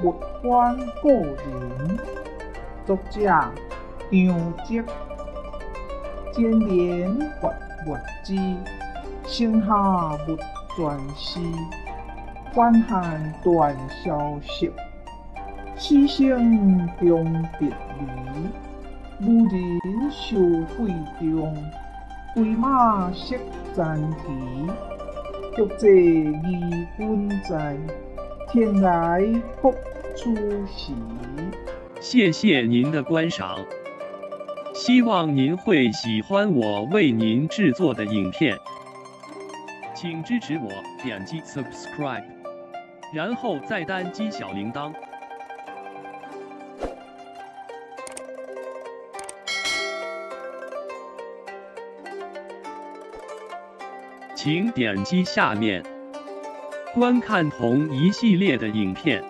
勿反個人。作者張籍。前言佛月支，生下勿全視，關漢斷消息，死生終別離。無人收貴重，歸馬釋殘旗。欲濟義君在，天來復此時。謝謝您的觀賞，希望您會喜歡我為您製作的影片，請支持我點擊 subscribe，然後再單擊小鈴鐺。請點擊下面觀看同一系列的影片。